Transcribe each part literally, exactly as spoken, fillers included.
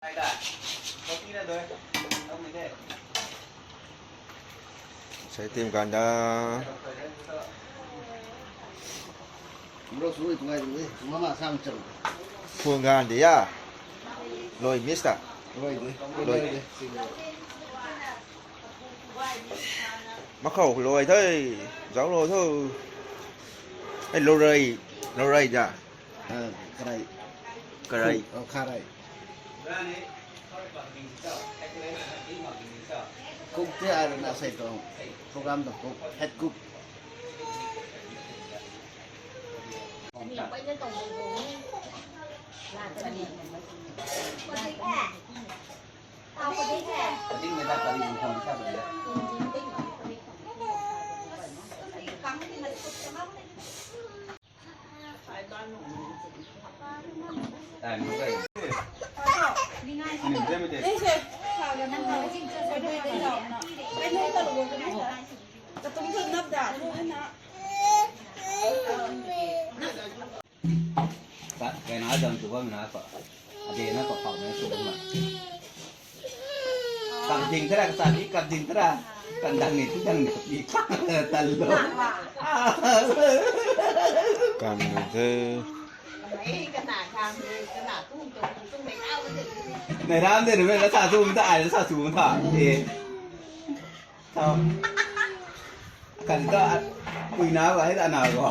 Sai tim ganda. Bro, sui tu ngai tu, mama sam cham. Phung gandi ya. Loi mister. Loi de. Loi. Makhou loi thei, zauc loi thou. Ei, lorei, lorei da. Karai. Karai. Oh, karai. Cook te ai na sai tu. Program tu cook, head cook. Kaina zam tu bam na pa. Ade na pa pau na su bam. Kam ding tara, ka sa di kam ding tara. Kan dang ni, tu dang ni. Tan lo. Kan ni the. Nai ram de na sa su ta, ai sa su ta. Eh. Tau. Kan ta, pui na ba, ai ta na ba.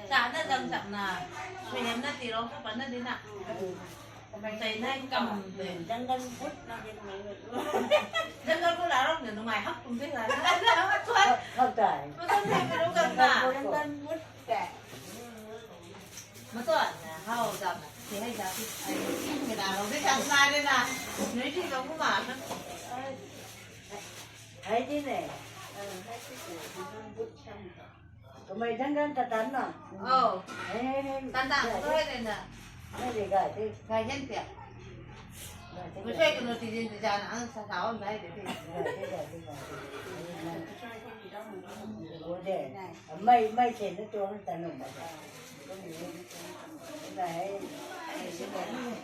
Chana zam chapna, suaihiam na tirou tu patna dina. Tei nai kam de. Jungle food na de nai. Jungle food la rong de nungai hak kum de la. Tuan. Hak tai. Tuan de ru kam na. Jungle food te. Matuan na hau zam na. Si hai zam. Ai, si ke da rong de kam na de na. Nui si rong ma. Hai di ne. Hai di ne. Jungle food sam. Kamei dang dang ta tan na. Oh. Hey, hey, hey. Tan tan ko hai na. Hey, hey, guy, hey. Guy hen pia. Masai ko no ti din ti jana ang sa sa on dai de. Guy, hey, guy, hey, guy. Wo de. Mai, mai chen na tuang tan no ma. Guy.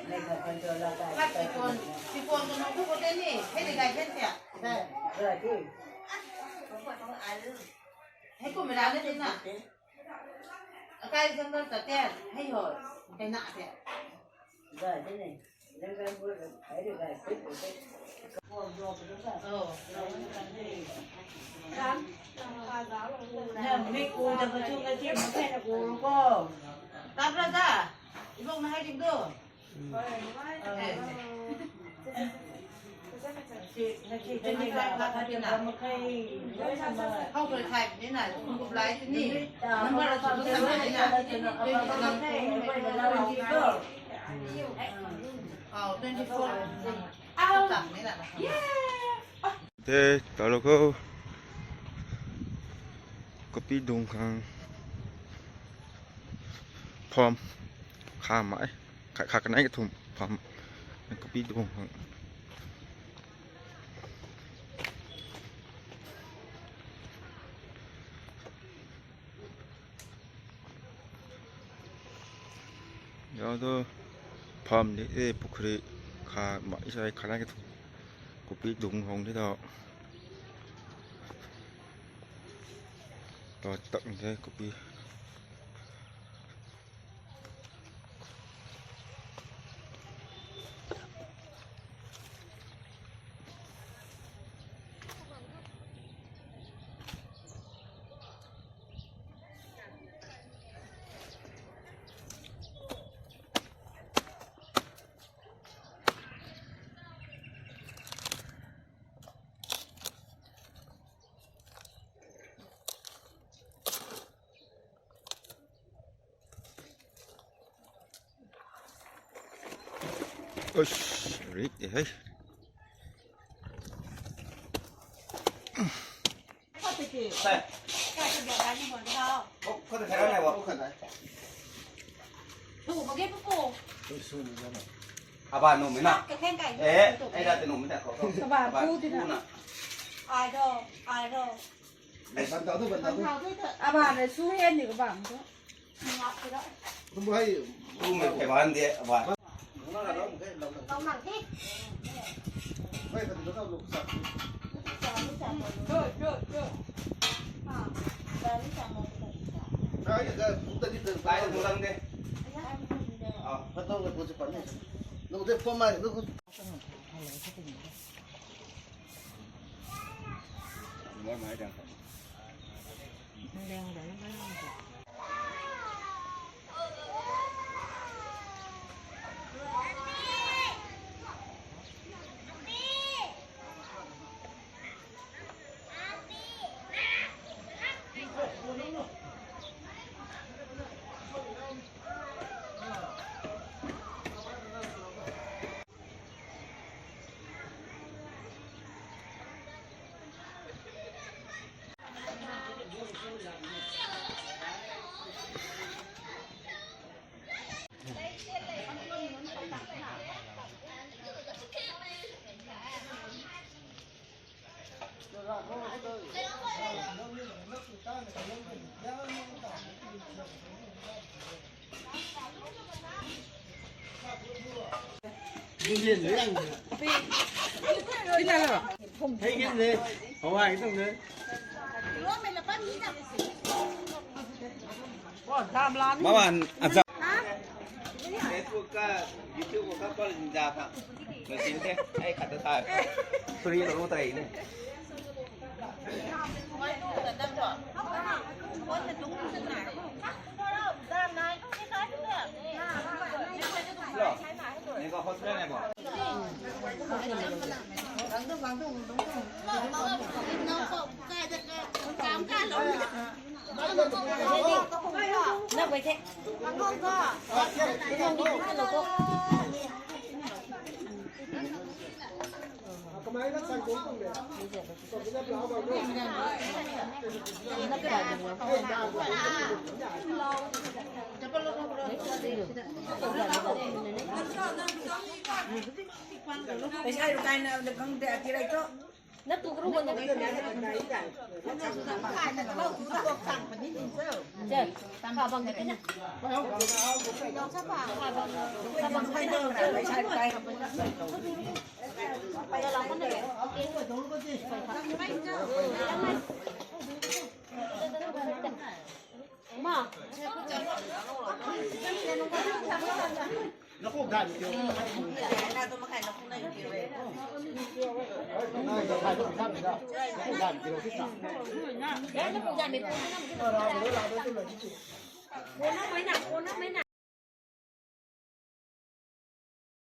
Mai ka control la ka. Kat sipon, sipon ko no ko ko de ni. Hey, guy hen pia. Hei kum mei ra na ti na. Akai zam na ta te, hei ho, hei na te. Oh. Tap ra da. Ibong na hei ding do. Te, talo ko. Kopi dung khang. Phom. Kha mai. Kha, kha kanei kathum phom. Kopi dung khang. Yau tu phom ni e, pukhri kha mai sai kha kanei kathum. Kopi dung khang ni tho. Tho tak ni the kopi. Uish, rik de hei. Aba nu mi na. Eh, ai da te nu mi ta ko. Aba pu ti na. Ai do, ai do. Ban tau tu, ban tau tu. Aba ne su hen ni ko bam tu. Tum hai. Tum hai ke ban de, aba. Hai, ban tau lu sa. Hai, ya, pu ta ni ta. Hai, pu lang de. Ah, ban tau le pu chu pan ni. Lu de phom mai, lu. Mama, aza. Facebook ka, YouTube ka, pa linda ka. Nasin te, ai khat ta sa. Free lo tai ne. Lo. Ni ko hospital ne bo. Pei sai ru kai na de khang de ati rai to. Na tu kru ko na. Che, kha bang de na. Kha bang, kha bang kai na, pei sai ru kai. Ma.